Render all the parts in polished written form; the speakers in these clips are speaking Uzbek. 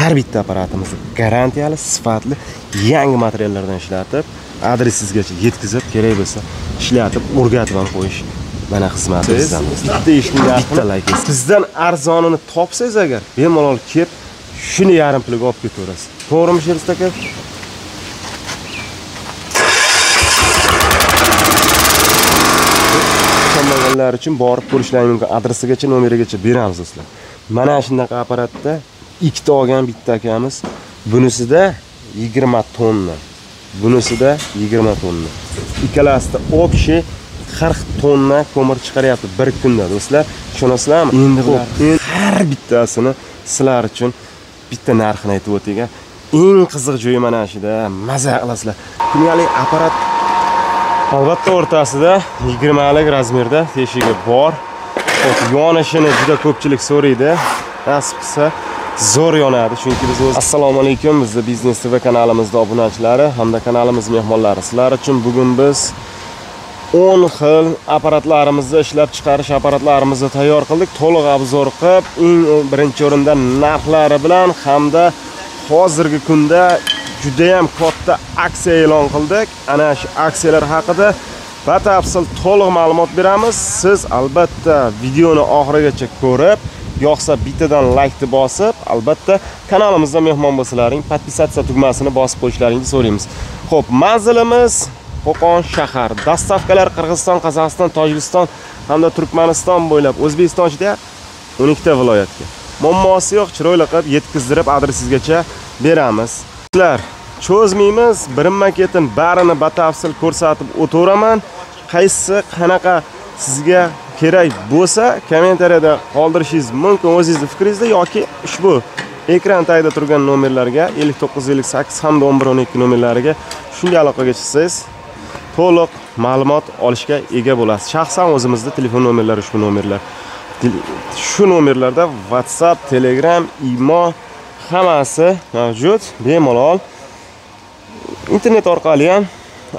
Har bitta apparatimizni garantiyali, sifatli, yangi materiallardan ishlatib, adresingizgacha yetkazib, kerak bo'lsa ishlatib, o'rgatib ham qo'yish mana xizmatimizdan. Bitta ishning bitta layk. Bizdan arzonini topsangiz agar, bemalol kelib, shuni yarim puliga olib ketaverasiz. To'g'rimi, Sherzod aka? Ishonmaganlar uchun borib ko'rishlari mumkin. Adresigacha, nomerigacha beramiz do'stlar. Mana shunaqa apparatda ikkita olgan bitta akamiz. Bunisida 20 tonna. Bunisida 20 tonna. Ikkalasida общий 40 tonna ko'mir chiqaryapti bir kunda do'stlar. Ishonasizlarmi? Endi har bittasini sizlar uchun bitta narxini aytib o'tay. Eng qiziq joyi mana shuda, maza qilasizlar. Kundalik apparat albatta o'rtasida 20lik razmerda teshigi bor. Xo'p, yonishini juda ko'pchilik so'raydi. Nasib qilsa zo'r yonadi, chunki biz o'z. Assalomu alaykum, bizni Biznes TV kanalimizda obunachilari hamda kanalimiz mehmonlari. Sizlar uchun bugun biz 10 xil apparatlarimizni ishlab chiqarish apparatlarimizni tayyor qildik. To'liq obzor qilib, eng birinchi o'rinda narxlari bilan hamda hozirgi kunda juda ham katta aksiya e'lon qildik. Ana shu aksiyalar haqida batafsil to'liq ma'lumot beramiz. Siz albatta videoni oxirigacha ko'rib, yoqsa bittadan like bosib, albatta kanalimizda mehmon bo'lsalaring, podpisatsiya tugmasini bosib qo'yishlaringizni so'raymiz. Xo'p, manzilimiz Qo'qon shahar. Dastavkalar Qirg'iziston, Qozog'iston, Tojikiston hamda Turkmaniston bo'ylab O'zbekiston ichida 12 ta viloyatga. Muammosi yo'q, chiroyli qilib yetkazdirib adresingizgacha beramiz. Sizlar cho'zmaymiz, birinma-ketin barini batafsil ko'rsatib o'taveraman. Qaysi qanaqa sizga kerak bo'lsa, kommentariyada qoldirishingiz mumkin o'zingizni fikringizni yoki ushbu ekran tagida turgan nomerlarga 59 58 hamda 11 12 nomerlariga shunga aloqaga chiqsangiz to'liq ma'lumot olishga ega bo'lasiz. Shaxsan o'zimizda telefon nomerlari ushbu nomerlar. Shu nomerlarda WhatsApp, Telegram, Imo hammasi mavjud. Bemalol internet orqali ham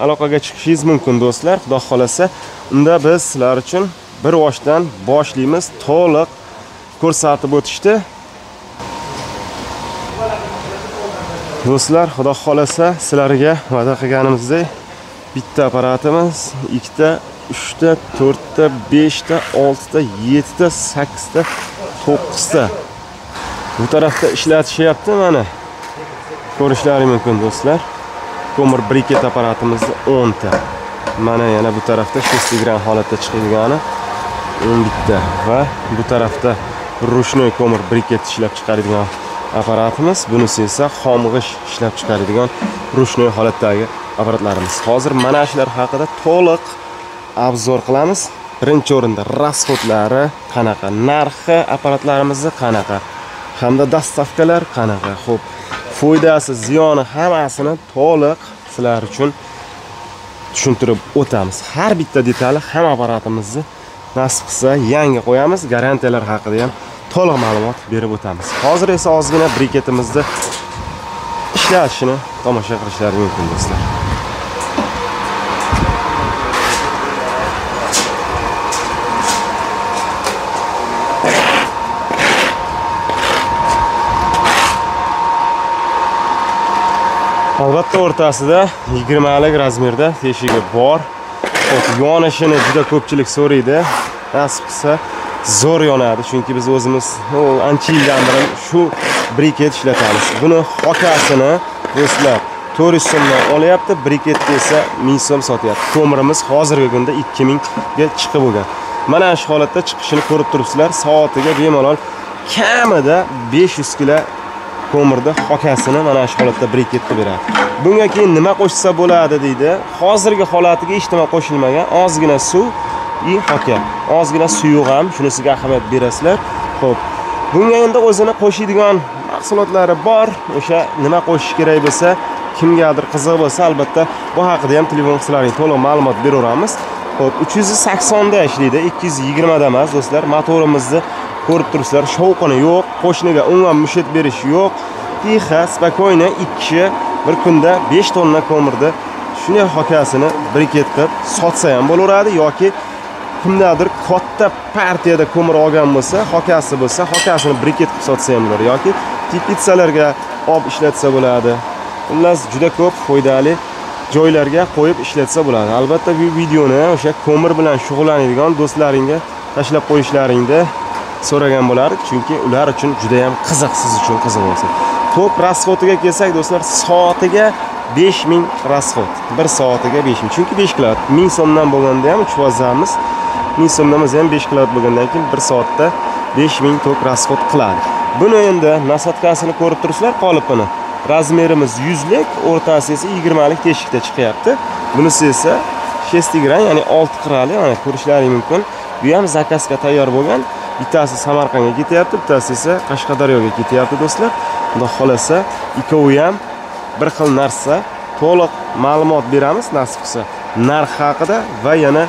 aloqaga chiqishingiz mumkin do'stlar. Xudo xolasa, unda biz sizlar uchun bir voshdan boshlaymiz, to'liq ko'rsatib o'tishdi. Do'stlar, Xudo xolasa sizlarga va'da qilganimizdek bitta apparatimiz, ikkita, uchta, to'rtta, beshta, oltita, yettita, sakkizta, to'qqizta. Bu tarafda ishlatishyapti mana. Ko'rishlari mumkin do'stlar. Ko'mir briket apparatimizni 10 ta. Mana yana bu tarafda shestigran holatda chiqadigani 11 ta va bu tarafda rushnoy ko'mir briket ishlab chiqaradigan apparatimiz, bunisi esa xomg'ish ishlab chiqaradigan rushnoy holatdagi apparatlarimiz. Hozir mana shular haqida to'liq obzor qilamiz. Birinchi o'rinda rasxodlari qanaqa, narxi apparatlarimizni qanaqa hamda dastavkalar qanaqa. Xo'p, foydasi, ziyoni hammasini to'liq sizlar uchun tushuntirib o'tamiz. Har bitta detali hamma apparatimizni nasib qilsa yangi qo'yamiz, garantiyalar haqida ham to'liq ma'lumot berib o'tamiz. Hozir esa ozgina briketimizni ishlatishini tomosha qilishlari mumkin do'stlar. Albatta o'rtasida 20lik razmerda teshigi bor. Xo'p, yonishini juda ko'pchilik so'raydi. Nasib qilsa zo'r yonadi, chunki biz o'zimiz ancha yildan beri shu briket ishlatamiz. Buni xokasini do'stlar 400 so'mdan olyapti, briketni esa 1000 so'm sotyapti. Ko'mirimiz hozirgi kunda 2000 ga chiqib bo'lgan. Mana shu holatda chiqishini ko'rib turibsizlar. Soatiga bemalol kamida 500 kilo ko'mirda xokasini mana shu holatda briketni beradi. Bunga keyin nima qo'shsa bo'ladi deydi. Hozirgi holatiga hech nima qo'shilmagan, ozgina suv i xoka, ozgina suyuq ham, shunisiga ahamiyat berasizlar. Xo'p, bunga endi o'zini qo'shadigan mahsulotlari bor. O'sha nima qo'shish kerak bo'lsa, kimgadir qiziq bo'lsa, albatta bu haqida ham telefon qilsalaring to'liq ma'lumot beraveramiz. Xo'p, 380 da ishlaydi, 220 da emas do'stlar. Motorimizni ko'rib turibsizlar, shovqini yo'q, qo'shniga umuman musht berish yo'q. Tixa, spokойно ikki kishi bir kunda 5 tonna ko'mirni shunday xokasini briket qilib sotsa ham bo'laveradi yoki kimdadir katta partiyada ko'mir olgan bo'lsa, xokasi bo'lsa, xokasini briket qilib sotsa ham bo'ladi yoki Teplitsalarga olib ishlatsa bo'ladi. Xullas, juda ko'p foydali joylarga qo'yib ishlatsa bo'ladi. Albatta bu videoni o'sha ko'mir bilan shug'ullanadigan do'stlaringga tashlab qo'yishlaringni so'ragan bo'lardik, chunki ular uchun juda ham qiziq, siz uchun qiziq bo'lsin. Tok rasxodiga kelsak do'stlar, soatiga 5000 rasxod. Bir soatiga 5000. Chunki 5 kilovat 1000 so'mdan bo'lganda ham 3 vazamiz 1000 so'mdan bo'lsa ham 5 kilovat bo'lgandan keyin 1 soatda 5000 tok rasxod qiladi. Buni endi nasadkasini ko'rib turibsizlar, qolipini. Razmerimiz 100 lik, o'rtasi esa 20 lik teshikda chiqyapti. Bunisi esa 6 gran, ya'ni 6 qirali, mana ko'rishlaring mumkin. Bu ham zakazga tayyor bo'lgan. Bittasi Samarqandga ketyapti, bittasi esa Qashqadaryoga ketyapti do'stlar. Xudo xolasa, ikkovi ham bir xil narsa. To'liq ma'lumot beramiz nasib qilsa narx haqida va yana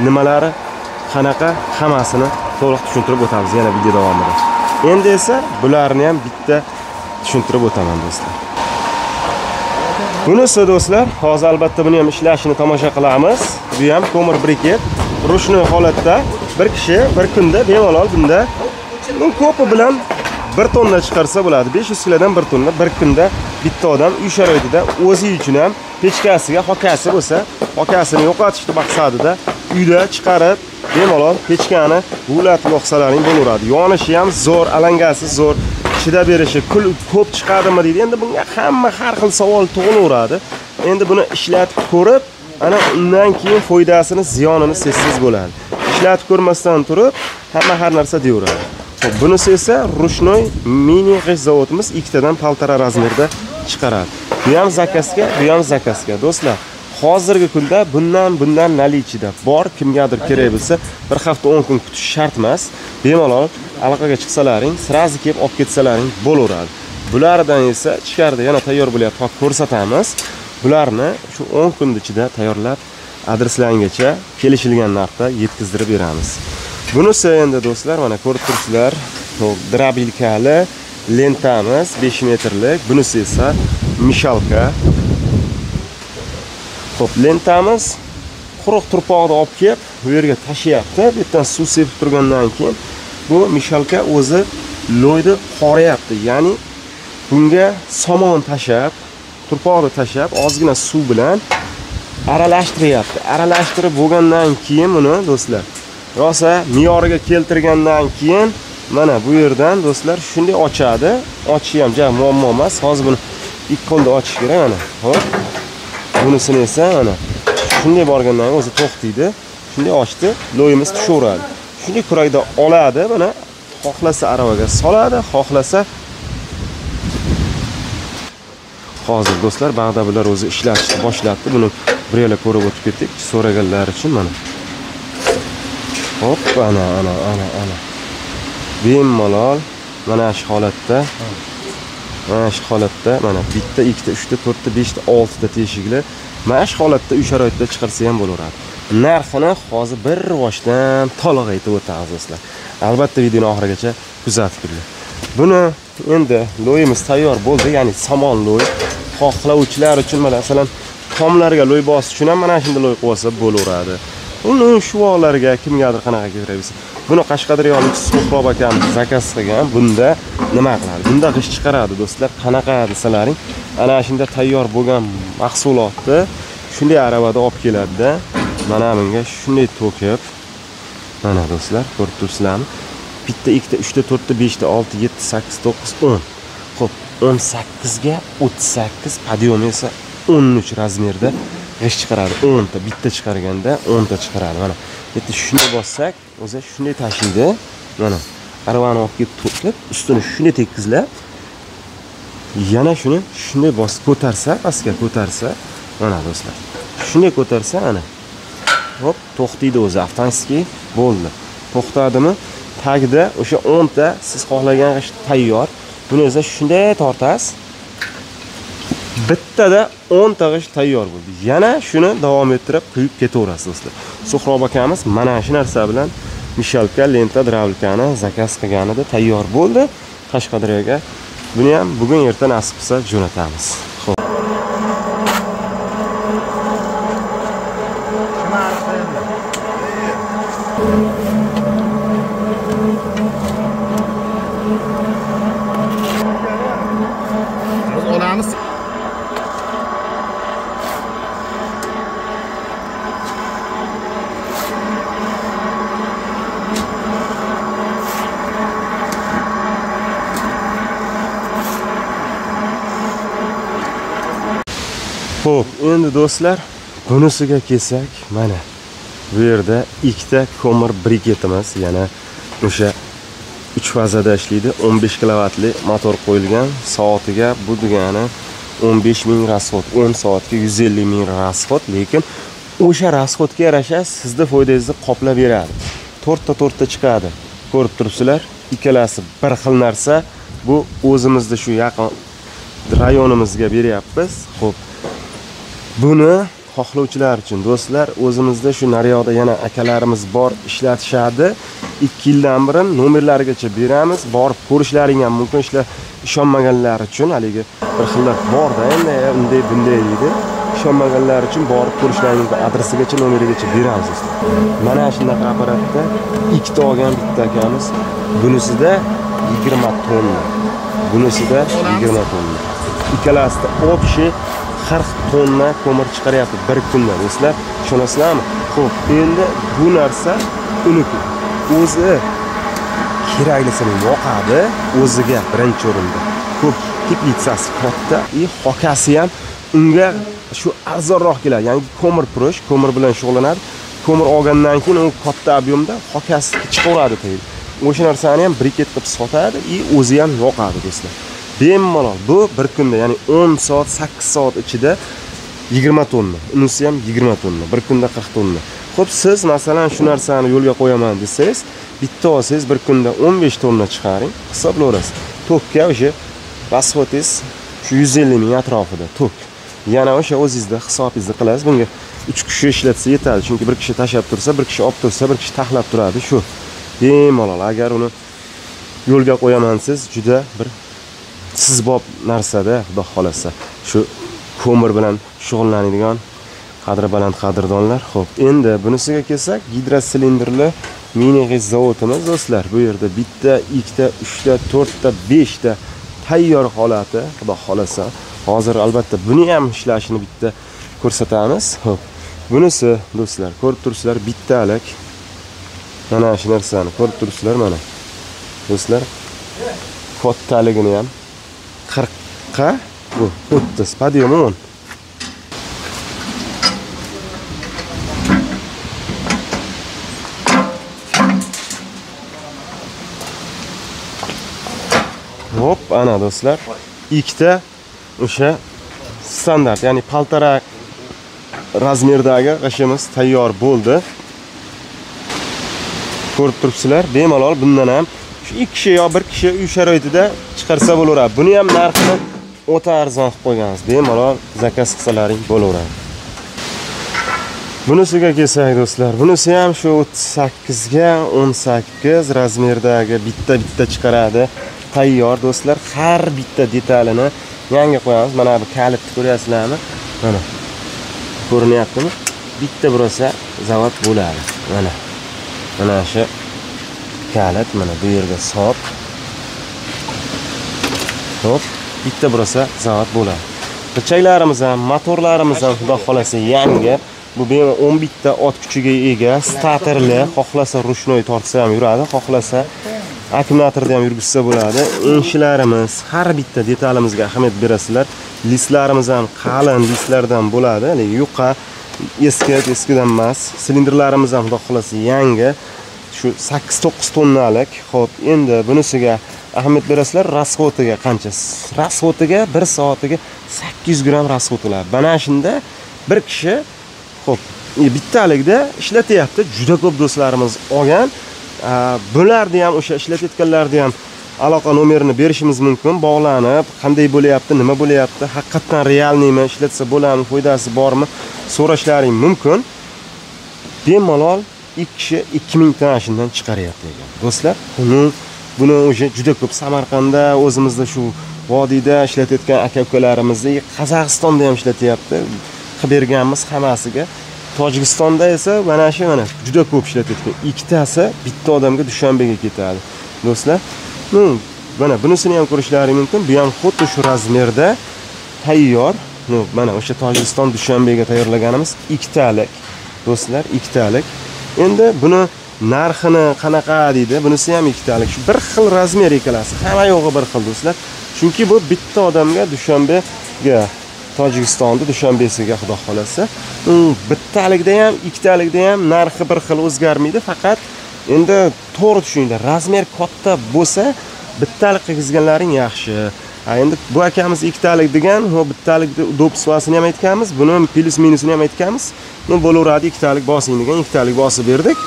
nimalari qanaqa hammasini to'liq tushuntirib o'tamiz yana video davomida. Endi esa bularni ham bitta tushuntirib o'taman do'stlar. Bunisi do'stlar, hozir albatta buni ham ishlashini tomosha qilamiz. Bu ham ko'mir briket. Rushnoy holatda bir kishi bir kunda bemalol bunda ko'pi bilan 1 tonna chiqarsa bo'ladi. 500 kilodan 1 tonna bir kunda bitta odam uy sharoitida o'zi uchun ham pechkasiga xokasi bo'lsa, xokasini yo'qotish maqsadida uyda chiqarib bemalol pechkani gulatib yoqsalaring bo'laveradi. Yonishi ham zo'r, alangasi zo'r, chidab berishi, kul ko'p chiqadimi deydi. Endi bunga hamma har xil savol tug'ilaveradi. Endi buni ishlatib ko'rib, ana undan keyin foydasini, ziyonini sezsiz bo'ladi. Ishlatib ko'rmasdan turib, hamma har narsa deyaveradi. Xo'p, bunisi esa rushnoy mini g'isht zavodimiz ikkitadan 1.5 razmerda chiqaradi. Bu ham zakazga, bu ham zakazga do'stlar. Hozirgi kunda bundan nalichida bor, kimgadir kerak bo'lsa, bir hafta 10 kun kutish shart emas. Bemalol aloqaga chiqsalaring, srazi kelib olib ketsalaring bo'laveradi. Bulardan esa ichkarida yana tayyor bo'lyapti, hop ko'rsatamiz. Bularni shu 10 kun ichida tayyorlab adreslarigacha kelishilgan narxda yetkazdirib beramiz. Bunisi endi do'stlar, mana ko'rib turibsizlar, drabilkali lentamiz 5 metrlik, bunisi esa mishalka. Xo'p, lentamiz quruq turpoqni olib kelib, bu yerga tashlayapti. Bu yerdan suv sepib turgandan keyin bu mishalka o'zi loyni qorayapti. Ya'ni bunga somon tashab, turpoqni tashab, ozgina suv bilan aralashtiryapti. Aralashtirib bo'lgandan keyin buni do'stlar, rosa me'yoriga keltirgandan keyin mana bu yerdan do'stlar shunday ochadi. Ochishi ham ja muammo emas. Hozir buni ikki qo'lda ochish kerak mana. Xo'p. Bunisini esa mana shunday borgandan keyin o'zi to'xtaydi. Shunday ochdi, loyimiz tushaveradi. Shunday kurakda oladi, mana xohlasa aravaga soladi, xohlasa hozir do'stlar bag'da bular o'zi ishlashni boshlabdi. Buni bir yo'la ko'rib o'tib ketdik, so'raganlar uchun mana. Hop, ana ana ana ana. Bemalol mana shu holatda, mana shu holatda mana bitta, ikkita, uchta, to'rtta, beshta, oltita teshikli mana shu holatda uy sharoitida chiqarsa ham bo'laveradi. Narxini hozir bir boshdan to'liq aytib o'tamiz do'stlar. Albatta videoni oxirigacha kuzatib turinglar. Buni endi loyimiz tayyor bo'ldi, ya'ni somon loy. Xohlovchilar uchun mana masalan tomlarga loy bosish uchun ham mana shunday loy qo'yib olsa bo'laveradi. Uni shuvoqlarga kimgadir qanaqa kerak bo'lsa. Buni Qashqadaryolik Suhrob akamiz zakaz qilgan. Bunda nima qiladi? Bunda g'isht chiqaradi do'stlar. Qanaqa desalaring, ana shunda tayyor bo'lgan mahsulotni shunday aravada olib keladi-da. Mana bunga shunday to'kib, mana do'stlar, ko'rib turibsizlarmi? Bitta, ikkita, uchta, to'rtta, beshta, olti, yetti, sakkiz, to'qqiz, 10. Xo'p, 18 ga 38, podyomi esa 13 razmerda g'isht chiqaradi. 10 ta, bitta chiqarganda 10 ta chiqaradi. Mana bitta shunday bossak, o'zi shunday tashiydi. Mana aravani olib kelib to'kib, ustini shunday tekizlab, yana shuni shunday bosib ko'tarsa, pastga ko'tarsa, mana do'stlar, shunday ko'tarsa, mana hop, to'xtaydi o'zi, avtomatik bo'ldi. To'xtadimi? Tagida o'sha 10 ta siz xohlagan g'isht tayyor. Buni esa shunday tortasiz. Bittada 10 ta g'isht tayyor bo'ldi. Yana shuni davom ettirib quyib ketaverasiz do'stlar. Suhrob akamiz mana shu narsa bilan mishalka, lenta, drabilkani zakaz qilganida tayyor bo'ldi. Qashqadaryoga buni ham bugun erta nasib qilsa jo'natamiz. Xo'p. Xo'p, endi do'stlar, bunisiga kelsak, mana bu yerda ikkita ko'mir briketimiz, yana o'sha 3 fazada ishlaydi, 15 kilovatli motor qo'yilgan. Soatiga bu degani 15 ming rasxod, 10 soatga 150 ming rasxod, lekin o'sha rasxodga yarasha sizni foydangizni qoplab beradi. To'rtta chiqadi. Ko'rib turibsizlar, ikkalasi bir xil narsa. Bu o'zimizda shu yaqin rayonimizga beryapmiz. Xo'p, buni xohlovchilar uchun do'stlar, o'zimizda shu naryoqda yana akalarimiz bor, ishlatishadi. 2 yildan beri nomerlarigacha beramiz. Borib ko'rishlaring ham mumkin. Ishlar ishonmaganlar uchun haligi bir xillar borda, endi unday bunday deydi. Ishonmaganlar uchun borib ko'rishlaring mumkin. Adresigacha, nomerigacha beramiz do'stlar. Mana shunaqa apparatda ikkita olgan bitta akamiz. Bunisida 20 tonna. Bunisida 20 tonna. Ikkalasida общий 40 tonna ko'mir chiqaryapti bir kunda do'stlar. Ishonasizlarmi? Xo'p, endi bu narsa uniki. O'zi keraklisini yoqadi, o'ziga birinchi o'rinda. Ko'p teplitsasi katta, xokasi ham unga shu arzonroq keladi. Ya'ni ko'mir purish, ko'mir bilan shug'ullanadi. Ko'mir olgandan keyin u katta ob'yomda xokasi chiqaveradi tayyor. O'sha narsani ham briket qilib sotadi, o'zi ham yoqadi do'stlar. Bemalol bu bir kunda, ya'ni 10 soat, 8 soat ichida 20 tonna, unisi ham 20 tonna, bir kunda 40 tonna. Xo'p, siz masalan shu narsani yo'lga qo'yaman desangiz, bitta olsangiz bir kunda 15 tonna chiqaring, hisoblayverasiz. Tokka o'sha rasxodingiz shu 150 ming atrofida tok. Yana o'sha o'zingizda hisobingizni qilasiz. Bunga 3 kishi ishlatsa yetadi, chunki bir kishi tashlab tursa, bir kishi olib tursa, bir kishi taxlab turadi shu. Bemalol agar uni yo'lga qo'yaman siz, juda bir sizbob narsada, xudo xolasa, shu ko'mir bilan shug'ullanadigan qadri baland qadrdonlar. Xo'p, endi bunisiga kelsak, gidrosilindrli mini g'iz zavodimiz do'stlar. Bu yerda bitta, ikkita, uchta, to'rtta, beshta tayyor holati, xudo xolasa. Hozir albatta buni ham ishlashini bitta ko'rsatamiz. Xo'p, bunisi do'stlar, ko'rib turibsizlar, bittalik. Mana shu narsani ko'rib turibsizlar mana. Do'stlar, kattaligini ham 40 ga bu 30 podyomi 10. Hop, ana do'stlar, ikkita o'sha standart, ya'ni 1.5 razmerdagi g'ishimiz tayyor bo'ldi. Ko'rib turibsizlar, bemalol bundan ham shu 2 kishi yo 1 kishi uy sharoitida chiqarsa bo'laveradi. Buni ham narxini o'ta arzon qilib qo'yganmiz. Bemalol zakaz qilsalaring bo'laveradi. Bunisiga kelsak do'stlar, bunisi ham shu 38 ga 18 razmerdagi bitta-bitta chiqaradi. Tayyor do'stlar, har bitta detalini yangi qo'yamiz. Mana bu kalitni ko'ryapsizlarmi? Mana. Ko'rinyaptimi? Bitta burasa zavod bo'ladi. Mana. Mana shu kalit, mana bu yerga sop. Hop, bitta burasa zavod bo'ladi. G'ichaklarimiz ham, motorlarimiz ham xudo xolasa yangi. Bu bemalol 11 ta ot kuchiga ega, statorli, xohlasa ruchnoy tortsa ham yuradi, xohlasa akkumulyatorda ham yurgizsa bo'ladi. Enshilarimiz, har bitta detalimizga ahamiyat berasizlar. Listlarimiz ham qalin listlardan bo'ladi, ya'ni yuqa, eski, eskidan emas. Silindrlarimiz ham xudo xolasa yangi. Shu 8-9 tonnalik. Xo'p, endi bunisiga ahamiyat berasizlar, rasxodiga qancha? Rasxodiga 1 soatiga 800 gram rasxod qiladi. Mana shunda bir kishi, xo'p, bittalikda ishlatyapti. Juda ko'p do'stlarimiz olgan. Bularni ham, o'sha ishlatayotganlarni ham aloqa nomerini berishimiz mumkin. Bog'lanib, qanday bo'lyapti, nima bo'lyapti, haqiqatan realniymi, ishlatsa bo'ladimi, foydasi bormi so'rashlaring mumkin. Bemalol 2 kishi 2000 ta shundan chiqaryapti ekan. Do'stlar, buni o'sha juda ko'p Samarqandda, o'zimizda shu vodiyda ishlatayotgan aka-ukalarimizni, Qozog'istonda ham ishlatyapti. Qilib berganmiz hammasiga. Tojikistonda esa mana shu mana juda ko'p ishlatayotgan. Ikkitasi bitta odamga Dushanbega ketadi. Do'stlar, mana bunisini ham ko'rishlaring mumkin. Bu ham xuddi shu razmerda tayyor. Mana o'sha Tojikiston Dushanbega tayyorlaganimiz ikkitalik. Do'stlar, ikkitalik. Endi buni narxini qanaqa deydi? Bunisi ham ikkitalik. Shu bir xil razmer ikkalasi. Hamma yo'g'i bir xil do'stlar. Chunki bu bitta odamga Dushanbega Tojikistonda Dushanbesiga xudo xolasa. Bittalikda ham, ikkitalikda ham narxi bir xil o'zgarmaydi, faqat endi to'g'ri tushuninglar, razmer katta bo'lsa bittalik qilgizganlaring yaxshi. Endi bu akamiz ikkitalik degan, bittalik udobstvasini ham aytganmiz, buni plyus minusini ham aytganmiz. Ну bo'laveradi, ikkitalik bosing degan, ikkitalik bosib berdik.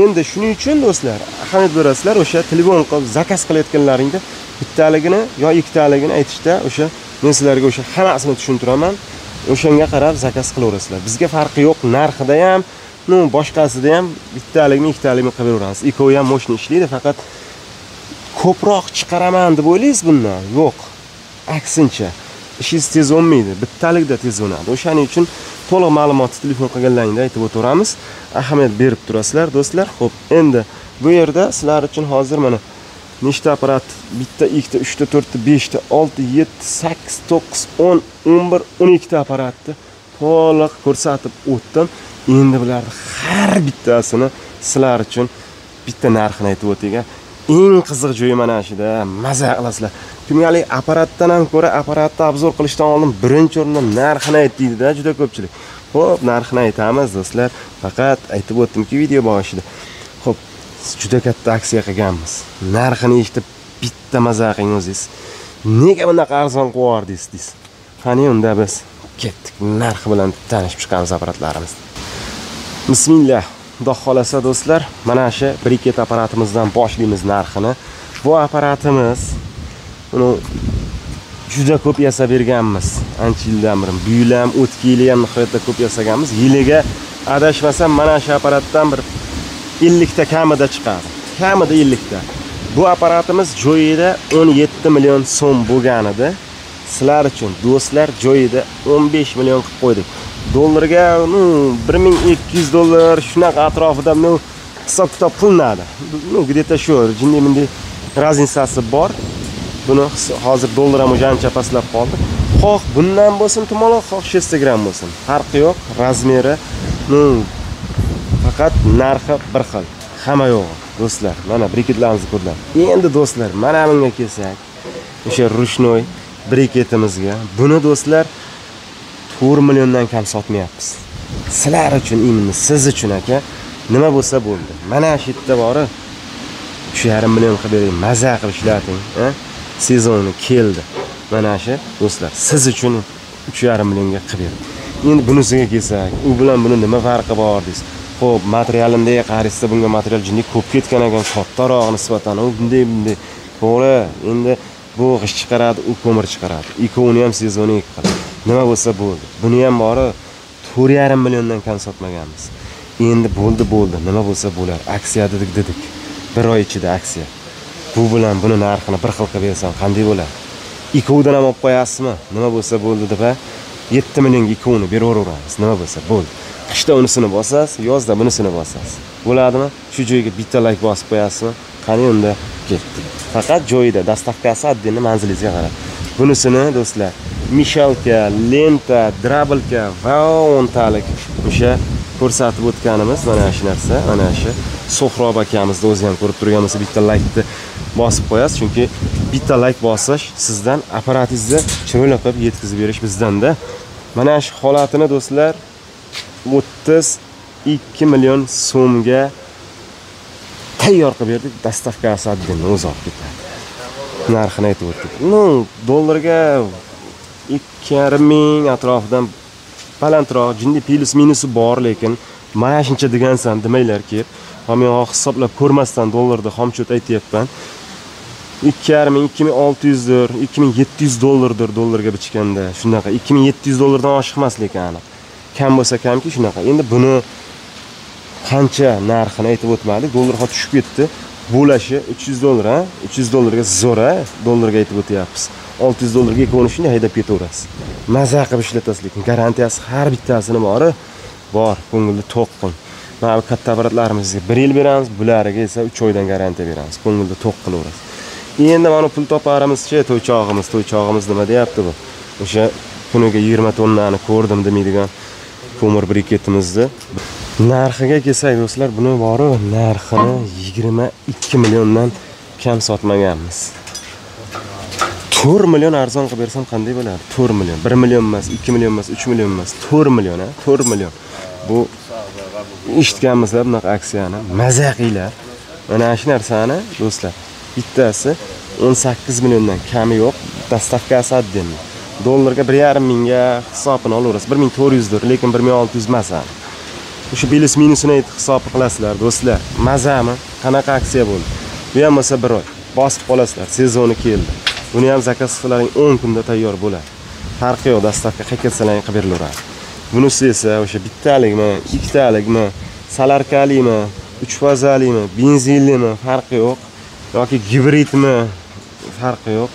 Endi shuning uchun do'stlar, ahamiyat berasizlar, o'sha telefon qilib zakaz qilayotganlaringda bittaligini yo ikkitaligini aytishda o'sha men sizlarga o'sha hammasini tushuntiraman. O'shanga qarab zakaz qilaverasizlar. Bizga farqi yo'q, narxida ham, ну boshqasida ham bittalikni, ikkitalikni qilib beraveramiz. Ikkovi ham moshina ishlaydi, faqat ko'proq chiqaraman deb o'ylaysiz bundan? Yo'q. Aksincha, ishingiz tez o'nmaydi, bittalikda tez o'nadi. O'shaning uchun to'liq ma'lumotni telefon qilganlaringda aytib o'taveramiz. Ahamiyat berib turasizlar, do'stlar. Xo'p, endi bu yerda sizlar uchun hozir mana nechta apparat? Bitta, ikkita, uchta, to'rtta, beshta, olti, yetti, sakkiz, to'qqiz, o'n, o'n bir, o'n ikkita apparatni to'liq ko'rsatib o'tdim. Endi bularni har bittasini sizlar uchun bitta narxini aytib o'tayga. Eng qiziq joyi mana shuda, maza qilasizlar. Kimgalik apparatdan ham ko'ra apparatni obzor qilishdan oldin birinchi o'rinda narxini ayt deydi-da juda ko'pchilik. Xo'p, narxini aytamiz do'stlar. Faqat aytib o'tdimki video boshida. Xo'p, juda katta aksiya qilganmiz. Narxini eshitib bitta maza qiling o'zingiz. Nega bunaqa arzon qilib yubordingiz deysiz. Qani unda biz ketdik, narxi bilan tanishib chiqamiz apparatlarimizni. Bismillah. Xudo xolasa do'stlar, mana shu briket apparatimizdan boshlaymiz narxini. Bu apparatimiz uni juda ko'p yasab berganmiz. Ancha yildan beri. Bu yil ham, o'tgan yili ham nihoyatda ko'p yasaganmiz. Yiliga adashmasam mana shu apparatdan bir 50 ta kamida chiqadi. Kamida 50 ta. Bu apparatimiz joyida 17 million so'm bo'lgan edi. Sizlar uchun do'stlar joyida 15 million qilib qo'ydik. Dollarga 1200 dollar shunaqa atrofida hisob kitob qilinadi. Ну, где-то shu jinday bunday razницasi bor. Buni hozir dollar ham ancha pastlab qoldi. Xoh bundan bo'lsin tumaloq, xoh 6 gramm bo'lsin. Farqi yo'q, razmeri, faqat narxi bir xil. Hamma yo'q do'stlar. Mana briketlarimizni ko'rdilar. Endi do'stlar, mana bunga kelsak, o'sha rushnoy briketimizga. Buni do'stlar 4 milliondan kam sotmayapmiz. Sizlar uchun, imini siz uchun aka, nima bo'lsa bo'ldi. Mana shu yerda bori 3,5 million qilib bering, maza qilib ishlating, ha? Sezoni keldi. Mana shu do'stlar, siz uchun 3,5 millionga qilib berdim. Endi bunisiga kelsak, u bilan buni nima farqi bor deysiz. Xo'p, materialimda qaraysiz, bunga material jinday ko'p ketgan ekan, kattaroq nisbatan, u bunday bunday. To'g'ri, endi bu g'isht chiqaradi, u ko'mir chiqaradi. Ikkovini ham sezoni ikki xil. Nima bo'lsa bo'ldi. Buni ham bori 4,5 milliondan kam sotmaganmiz. Endi bo'ldi bo'ldi, nima bo'lsa bo'lar. Aksiya dedik dedik. Bir oy ichida aksiya. Bu bilan buni narxini bir xil qilib bersam qanday bo'ladi? Ikkovidan ham olib qo'yasizmi? Nima bo'lsa bo'ldi deb 7 millionga ikkovini beraveramiz. Nima bo'lsa bo'ldi. Qishda unisini bosasiz, yozda bunisini bosasiz. Bo'ladimi? Shu joyga bitta like bosib qo'yasizmi? Qani unda ketdik. Faqat joyida dastavkasi отдельно manzilingizga qarab. Bunisini do'stlar, mishalka, lenta, drablka va o'ntalik o'sha ko'rsatib o'tganimiz mana shu narsa, mana shu So'hrob akamizni o'zi ham ko'rib turgan bo'lsa bitta like-ni bosib qo'yasiz, chunki bitta like bosish sizdan apparatingizni chiroyli qilib yetkazib berish bizdanda. Mana shu holatini do'stlar 32 million so'mga tayyor qilib berdik. Dastavkasi отдельно o'zi olib ketadi. Narxini aytib o'tdik. Ну, dollarga 2,5 ming atrofidan balandroq, jinday plyus minusi bor, lekin mana shuncha degansan demanglar kelib. Men hisoblab ko'rmasdan dollarda xomcho't aytyapman. 2,5 ming, 2600 dir, 2700 dollardir dollarga bichganda. Shunaqa 2700 dollardan oshiq emas lekin aniq. Kam bo'lsa kamki shunaqa. Endi buni qancha narxini aytib o'tmadik. Dollar hozir tushib ketdi. Bo'lashi 300 dollar, ha? 300 dollarga zo'r, ha? Dollarga aytib o'tyapmiz. 600 dollarga ikkovini shunday haydab ketaverasiz. Maza qilib ishlatasiz, lekin garantiyasi har bittasini bori bor. Ko'ngilni to'q qiling. Mana bu katta apparatlarimizga 1 yil beramiz, bulariga esa 3 oydan garantiya beramiz. Ko'ngilni to'q qilaverasiz. Endi mana pul toparimizchi, to'ychog'imiz nima deyapti bu? O'sha kuniga 20 tonnani ko'rdim demaydigan ko'mir briketimizni narxiga kelsak do'stlar, buni bori narxini 22 milliondan kam sotmaganmiz. 4 million arzon qilib bersam qanday bo'ladi? 4 million. 1 million emas, 2 million emas, 3 million emas, 4 million, ha? 4 million. Bu eshitganmisizlar bunaqa aksiyani? Maza qilinglar. Mana shu narsani do'stlar, bittasi 18 milliondan kami yo'q, dastavkasi отдельно. Dollarga 1,5 mingga hisobini olaverasiz. 1400 dir, lekin 1600 emas. O'sha plus minusini aytib hisob qilasizlar do'stlar. Mazami? Qanaqa aksiya bo'ldi? Bu ham bo'lsa bir oy. Bosib qolasizlar, sezoni keldi. Buni ham zakaz qilsalaring 10 kunda tayyor bo'ladi. Farqi yo'q, dastavka qayerga qilib berilaveradi. Bunisi esa o'sha bittalikmi, ikkitalikmi, salarkalimi, 3 fazalimi, benzinlimi farqi yo'q yoki gibridmi farqi yo'q.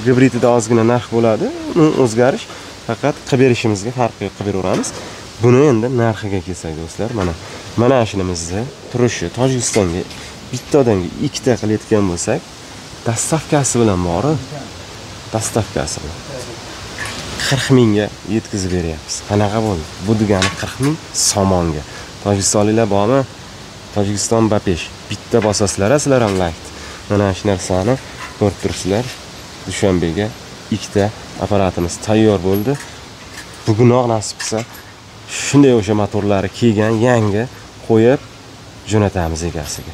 Gibridida ozgina narx bo'ladi, uni o'zgarish faqat qilib berishimizga farqi yo'q, qilib beraveramiz. Buni endi narxiga kelsak do'stlar, mana shunimizni turishi Tojikistonga bitta odamga ikkita qilayotgan bo'lsak, dastavkasi bilan borib, dastavkasi bilan 40 mingga yetkazib beryapmiz. Qanaqa bo'ldi? Bu degani 40 ming somonga. Tojikistonliklar bormi? Tojikiston bapesh. Bitta bosasizlar, sizlar ham like. Mana shu narsani ko'rib turibsizlar. Dushanbega ikkita apparatimiz tayyor bo'ldi. Bugunoq nasib qilsa shunday o'sha motorlari kelgan yangi qo'yib jo'natamiz egasiga.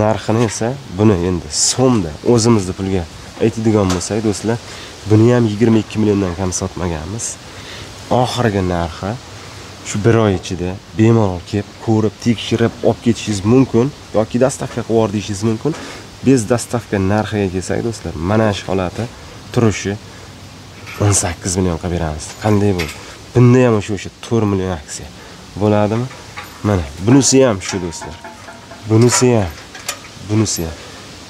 Narxini esa buni endi so'mda o'zimizni pulga aytadigan bo'lsak do'stlar, buni ham 22 milliondan kam sotmaganmiz. Oxirgi narxi shu bir oy ichida bemalol kelib ko'rib, tekshirib olib ketishingiz mumkin yoki dastavka qilib yubor deyishingiz mumkin. Bez dastavka narxiga kelsak do'stlar, mana shu holati turishi 18 million qilib beramiz. Qanday bo'ldi? Bunda ham o'sha 4 million aksiya bo'ladimi? Mana bunisi ham shu do'stlar. Bunisi ham, bunisi ham.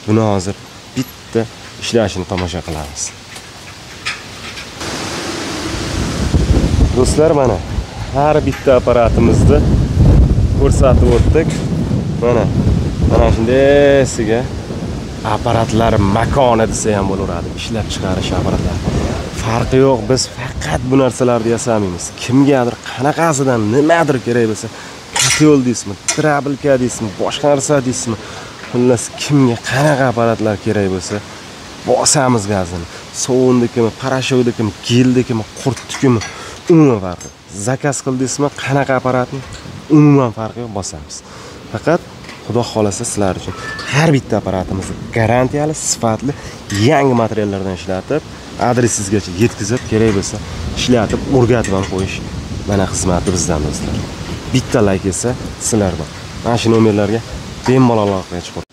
Buni hozir bitta ishlashini tomosha qilamiz. Do'stlar, mana har bitta apparatimizni ko'rsatib o'tdik. Mana shundaysiga apparatlar makoni desa ham bo'laveradi. Ishlab chiqarish apparatlari. Farqi yo'q, biz faqat bu narsalarni yasamaymiz. Kimgadir qanaqasidan nimadir kerak bo'lsa, kotel deysizmi, trabilka deysizmi, boshqa narsa deysizmi, xullas kimga qanaqa apparatlar kerak bo'lsa, bosamiz gazini. Sovundikimi, parashovdikimi, geldikimi, qurtdikimi, umuman farqi yo'q. Zakaz qildingizmi, qanaqa apparatni, umuman farqi yo'q, bosamiz. Faqat Xudo xolasa sizlar uchun har bitta apparatimizni garantiyali, sifatli, yangi materiallardan ishlatib, adresingizgacha yetkazib, kerak bo'lsa ishlatib, o'rgatib ham qo'yish mana xizmati bizdan do'stlar. Bitta like esa sizlardan. Mana shu nomerlarga bemalol aloqaga chiqing.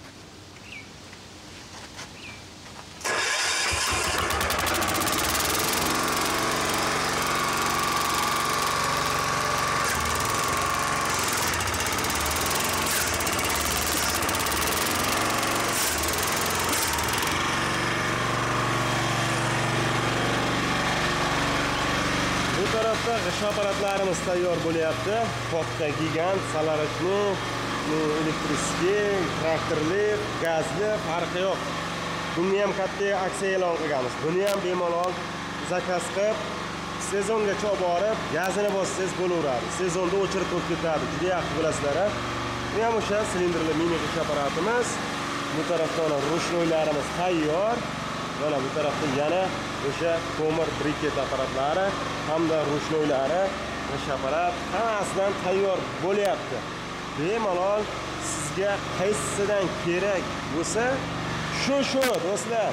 Bu tarafda g'isht apparatlarimiz tayyor bo'lyapti. Katta gigant, salarishni, elektrikli, traktorli, gazli farqi yo'q. Bunga ham katta aksiya e'lon qilganmiz. Buni ham bemalol zakaz qilib, sezongacha borib, gazini bossangiz bo'laveradi. Sezonda o'chirib qo'yib ketadi. Juda yaxshi bilasizlar. Bu ham o'sha silindrli mini g'isht apparatimiz. Bu tarafda mana rushnoylarimiz tayyor. Mana bu tarafda yana o'sha ko'mir briket apparatlari hamda rushnoylari, g'isht apparat hammasidan tayyor bo'lyapti. Bemalol sizga qaysisidan kerak bo'lsa, shu do'stlar,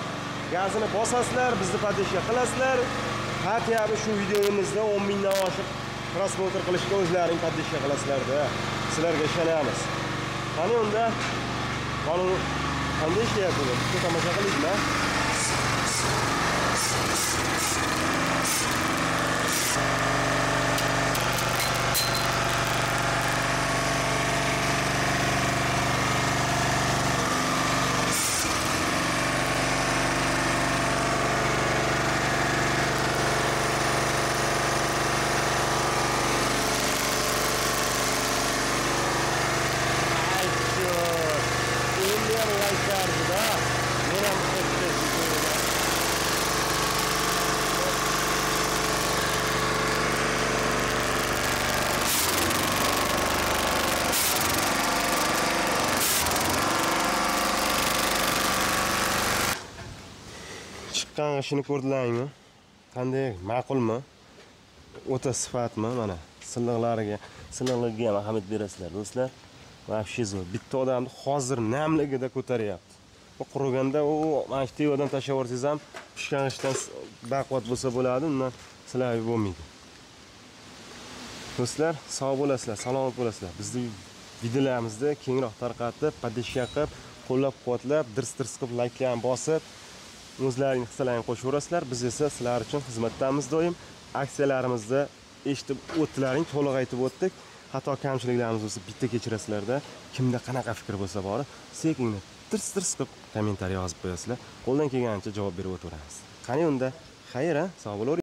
gazini bosasizlar, bizni podeshka qilasizlar. Hatto shu videomizda 10 mingdan oshiq prosmotr qilishga o'zlaring podeshka qilasizlar-da. Sizlarga ishonamiz. Qani unda qonun qanday ishlayapti? Bitta tomosha qilaylikmi? G'ishini ko'rdilaringmi? Qanday, ma'qulmi? O'ta sifatmi? Mana silliqlariga, silliqligiga ham ahamiyat berasizlar do'stlar. Вообще zo'r. Bitta odamni hozir namligida ko'taryapti. Bu quriganda u mana shu tevadan tashlab yuborsangiz ham pishgan g'ishtdan baquvvat bo'lsa bo'ladi, undan silavi bo'lmaydi. Do'stlar, sog' bo'lasizlar, salomat bo'lasizlar. Bizni videolarimizni kengroq tarqatib, podpиска qilib, qo'llab-quvvatlab, dirs-dirs qilib layklarni bosib, o'zlaring hissalaringni qo'shaverasizlar. Biz esa sizlar uchun xizmatdamiz doim. Aksiyalarimizni eshitib o'tdilaring, to'liq aytib o'tdik. Xato kamchiliklarimiz bo'lsa bitta kechirasizlarda. Kimda qanaqa fikr bo'lsa bori, sekingni tirs-tirs qilib kommentariy yozib qo'yasizlar. Qo'ldan kelgancha javob berib o'taveramiz. Qani unda, xayr, sog' bo'lavering.